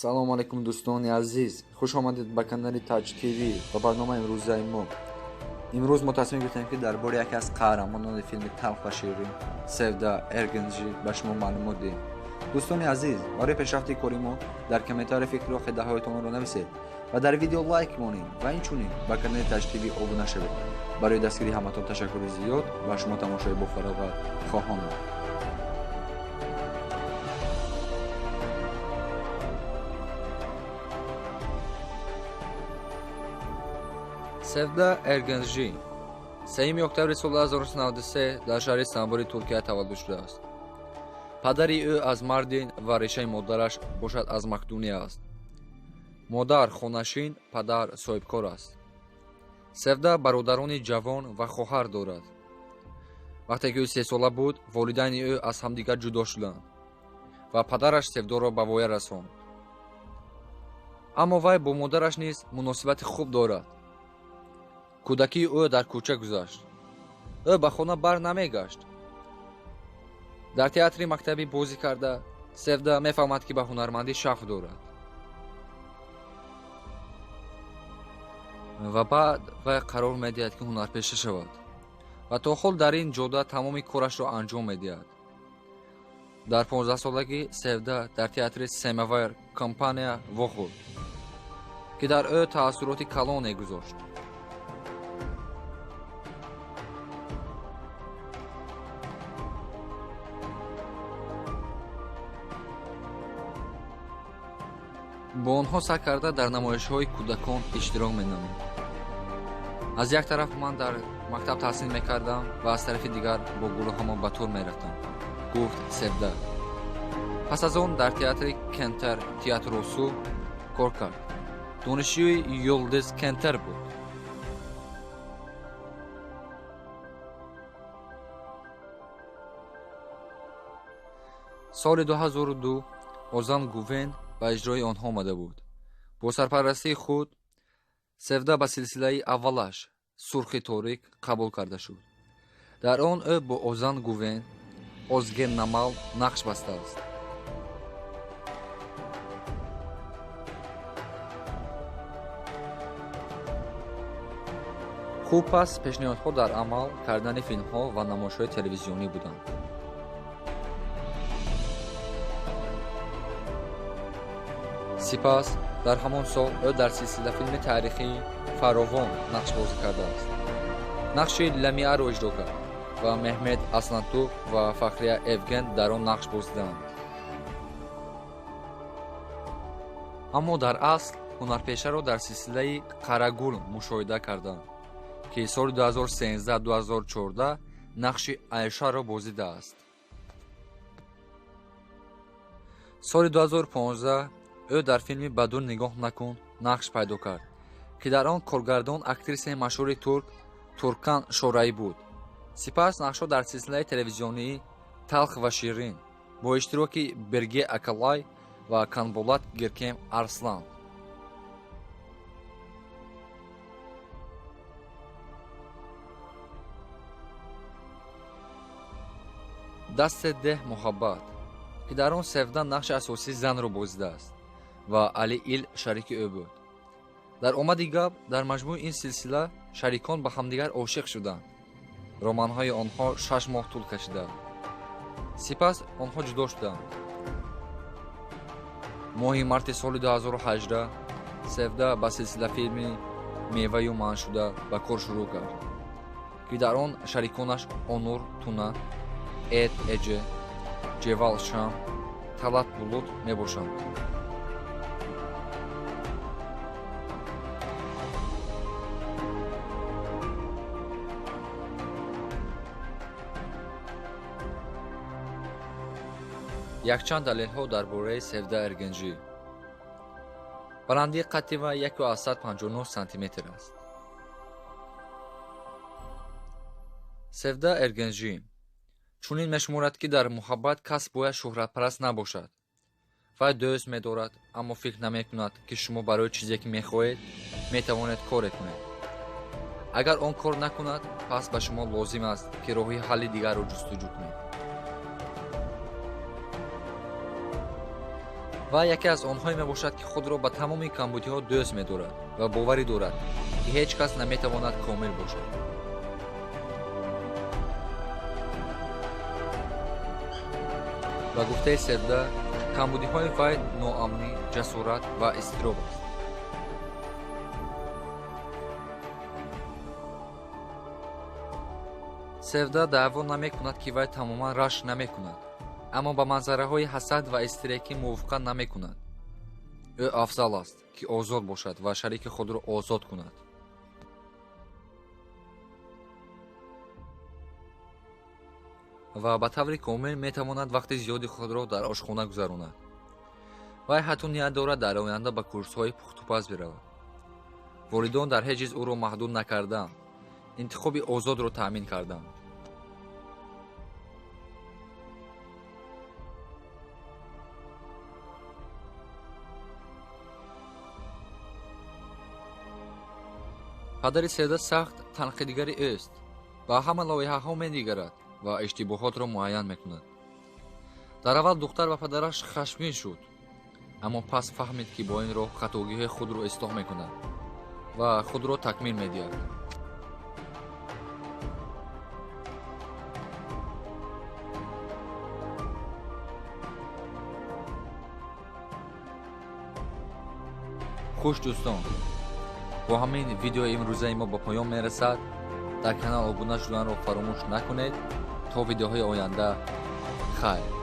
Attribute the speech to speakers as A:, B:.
A: Салом алейкум, дӯстони азиз, хуш омадед ба канали Таҷ ТВ ва барномаи имрӯзаи мо. Имрӯз мо тасмим гирифтем, ки дар бораи яке аз қаҳрамонони филми «Талх ва ширин» Севда Эргенжи ба шумо маълумот диҳем. Дӯстони азиз, барои пешрафти кори мо дар комментария фикру ақидаҳоятонро нависед ва дар видео лайк монед ва инчунин ба канали Таҷ ТВ обуна шавед. Барои дастгирии ҳаматон ташаккури зиёд ва шумо тамошои бофароғат хоҳонам.
B: Севда Эргенжи 3 октябри соли 1993 дар шаҳри Стамбули Туркия таваллуд шудааст. Падари ӯ аз Мардин ва решаи модараш бошад аз Макдуния аст. Модар хонашин, падар соҳибкор аст. Севда бародарони ҷавон ва хоҳар дорад. Вақте ки ӯ 3 сола буд, волидайни ӯ аз ҳамдигар ҷудо шуданд ва падараш Севдоро ба воя расонд. Аммо вай бо модараш низ муносибати хуб дорад. Кӯдакии ӯ дар кӯча гузашт. Ӯ ба хона бар намегашт. Дар театри мактабӣ бозӣ карда, Севда мефаҳмад, ки ба ҳунармандӣ шавқ дорад, ва баъд вай қарор медиҳад, ки ҳунарпеша шавад, ва то ҳол дар ин ҷода тамоми корашро анҷом медиҳад. Дар 15-солагӣ Севда дар театри Семавер компания вохӯрд, ки дар ӯ таассуроти калоне гузошт. Бо онҳо сар карда дар намоишҳои кӯдакон иштирок менамуд. Аз як тараф ман дар мактаб таҳсил мекардам ва аз тарафи дигар бо гурӯҳамон ба тур мерафтам, гуфт Севда. Пас аз он дар театри Кентер Тиатросу кор кард. Донишҷӯи Йолдиз Кентер буд. Соли 2002 Озан Гувен ба иҷрои онҳо омада буд. Бо сарпарастии худ Севда ба силсилаи аввалаш «Сурхи торик» қабул карда шуд. Дар он ӯ бо Озан Гувен, Озген Намал нақш бастааст. Хуб, пас пешниҳодҳо дар амал кардани филмҳо ва намоишҳои телевизионӣ буданд. Сипас дар ҳамон сол ӯ дар силсилафилми таърихии «Фаровон» нақшбозӣ кардааст. Нақши Ламиаро иҷро кард ва Меҳмед Аслантук ва Фахрия Эвген дар он нақш бозидаанд. Аммо дар асл ҳунарпешаро дар силсилаи «Қарагул» мушоҳида карданд, ки соли 2013-2014 нақши Айшаро бозидааст. Соли 2015 ӯ дар филми «Ба дур нигоҳ накун» нақш пайдо кард, ки дар он коргардон актрисаи машҳури турк Туркан Шораӣ буд. Сипас нақшҳо дар силсилаи телевизионии «Талх ва ширин» бо иштироки Берге Акалай ва Канболат Гиркем Арслан. «Дасте деҳ муҳаббат», ки дар он Севда нақши асосии занро бозидааст ва Али Ил шарики ӯ буд. Дар омади гап, дар маҷмӯи ин силсила шарикон ба ҳамдигар ошиқ шуданд. Романҳои онҳо 6 моҳ тӯл кашиданд, сипас онҳо ҷудо шуданд. Моҳи марти соли 2018 Севда ба силсилафилми «Меваю манъшуда» ба кор шурӯъ кард, ки дар он шариконаш Онур Туна, Эд Эҷе, Ҷевал Шам, Талат Булут мебошанд. Якчанд далелҳо дар бораи Севда Эргенжи. Баландии қадди вай 1,59 сантиметр аст. Севда Эргенжи чунин мешуморад, ки дар муҳаббат кас бояд шӯҳратпараст набошад. Вай дӯст медорад, аммо фикр намекунад, ки шумо барои чизе, ки мехоҳед, метавонед коре кунед. Агар он кор накунад, пас ба шумо лозим аст, ки роҳи ҳалли дигарро ҷустуҷӯ кунед. Ва яке аз онҳое мебошад, ки худро ба тамоми камбудиҳо дӯст медорад ва боварӣ дорад, ки ҳеҷ кас наметавонад комил бошад. Ба гуфтаи Севда, камбудиҳои вай ноамнӣ, ҷасорат ва изтироб аст. Севда даъво намекунад, ки вай тамоман рашк намекунад, аммо ба манзараҳои ҳасад ва истерикӣ мувофиқат намекунад. Ӯ афзал аст, ки озод бошад ва шарики худро озод кунад. Ва ба таври комил метавонад вақти зиёди худро дар ошхона гузаронад. Вай ҳатто ният дорад дар оянда ба курсҳои пухтупаз биравад. Волидон дар ҳеҷ чиз ӯро маҳдуд накарданд, интихоби озодро таъмин карданд. Падари Севда сахт танқидгари ӯст, ба ҳама лоиҳаҳо менигарад ва иштибоҳотро муайян мекунад. Дар аввал духтар ба падараш хашмгин шуд, аммо пас фаҳмид, ки бо ин роҳ хатогиҳои худро ислоҳ мекунад ва худро такмил медиҳад. Хуш дӯстон, бо ҳамин видеои имрӯзаи мо ба поён мерасад. Дар канал обуна шуданро фаромӯш накунед. То видеоҳои оянда хайр.